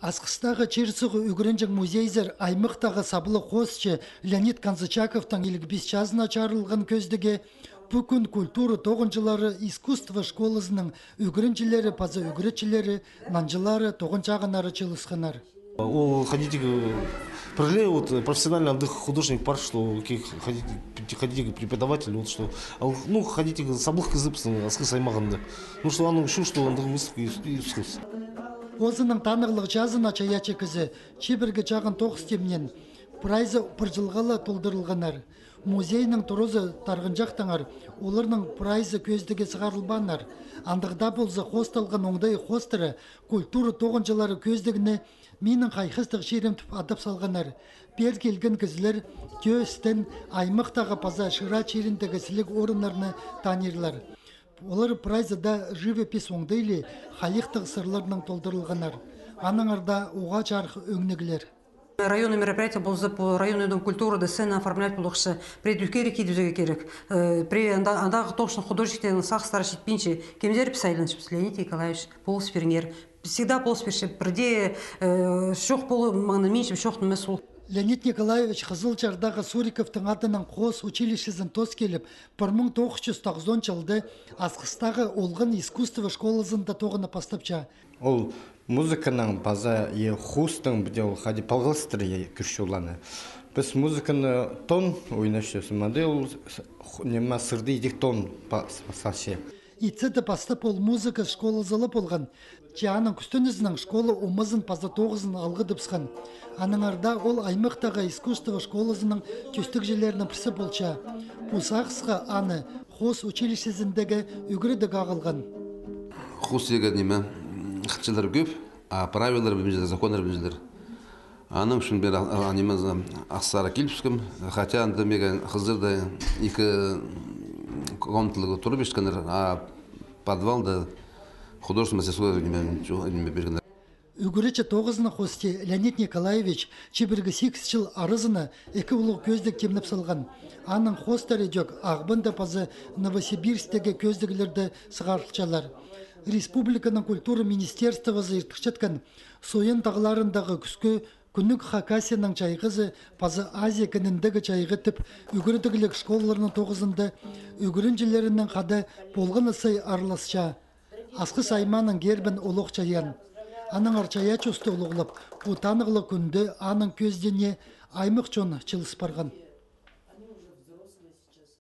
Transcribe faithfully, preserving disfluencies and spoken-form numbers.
Асхыстағы чир-суғ ӱгренҷең музейзер аймахтағы саблығ хоосчы Леонид Канзычаковтың илиг пис чазына чарылған кӧзідігі пу кӱн культура тоғынҷылары, искусство школазының ӱгренҷілері паза ӱгретчілері, нанҷылары, тоғынҷағаннары чыылысханнар. Ол хайди-да пір ле вот профессиональный андағ художник пар, что ке-, хайди-да, хайди-да преподаватель, вот что, ал, ну, хайди-да саблығ кізі пістің Асхыс аймағында. Ну, что аның ӱчӱн, что андағ выставка и, и искусство. Позының танығлығ чазына чайаачы кізі чибіргі чағын тоғыс тимнеен, прайзы пір чылға ла толдырылғаннар. Музейнің туразы тарғынҷахтаңар, оларның прайзы кӧзідіге сығарылбааннар. Андағ даа полза, хоосталған оңдай хоостары культура тоғынҷылары кӧзідігіне «Минің хайхастығ чирім» тіп адап салғаннар. Пеер килген кізілер тӧӧ істең аймахтағы паза шыра чиріндегі сіліг орыннарны танырлар. Олар прайзы даа живопись оңдайлығ, хайихтығ сырларнаң толдырылғаннар. Аннаңар даа уғаа чарых ӧңніглер. Районный мероприятие полза, по районный дом культуры да сцена оформлять полча. Пірее ӱлгері кидібізерге кирек. Э, пірее анда, андағы точно художниктернің сағыстары читпинче. Кемдер піс айланчабыс, Леонид Николаевич, полыс пиріңер. Всегда полыс пирче, пірдее, э, чох полып маңнанминча, чох нимес ол. Леонид Николаевич Хызылчардағы Суриковтың адынаң хоос училищезін тоос киліп, пір муң тоғыс чӱс тоғызон чылда Асхыстағы олған искусство школазында тоғынып пастапча. Ол музыканаң паза е хоостаң піди ол хайди палғалыстыра е кӧрче оларны. Піс музыканы тон ойнапчабыс, мында ол с-, с-, ху-, ниме, сырды идӧк тон па-, с-, салча. Итсе дее пастап ол музыка школазы ла полған. Че аның кӱстенізінең школа омазын паза тоғызын алғыдыбысхан. Аннаңар даа ол аймахтағы искусство школазының тӧстегҷілерінің пірсі полча. Пу сағысха аны хоос училищезіндегі ӱгредіг ағылған. Хоос тигі ниме, м, хынҷылар кӧп, а правилалар пілбинчелер, законнар пілбинчелер. Аның ӱчӱн пеер а-, а-, ниме, Асхыссар килібіскем, хотя анда мағаа хызырда ікі комнаталығ турып ирткеннер, а подвалда художественный мастерской ниме, ниме пиргеннер. Ӱгретчі тоғызының хости Леонид Николаевич чибіргі сигіс чыл аразына ікі улуғ кӧзідіг тимнеп салған. Аның хоостары идӧк Ағбанда паза Новосибирсктегі кӧзідіглерде сығарылчалар. Республиканың культура министерствозы иртірчеткен Соян тағларындағы кӱске Кӱнніг Хакасияның чайғызы паза Азия кініндегі чайғы тіп ӱгредігліг школаларның тоғызында ӱгренҷілерінең хада полған на сай араласча. Асхыс аймааның гербін олох чайаан. Аннаңар чайаачы устағ улуғлап, пу танығлығ кӱнде аның кӧзідігіне аймах чон чыылыс парған.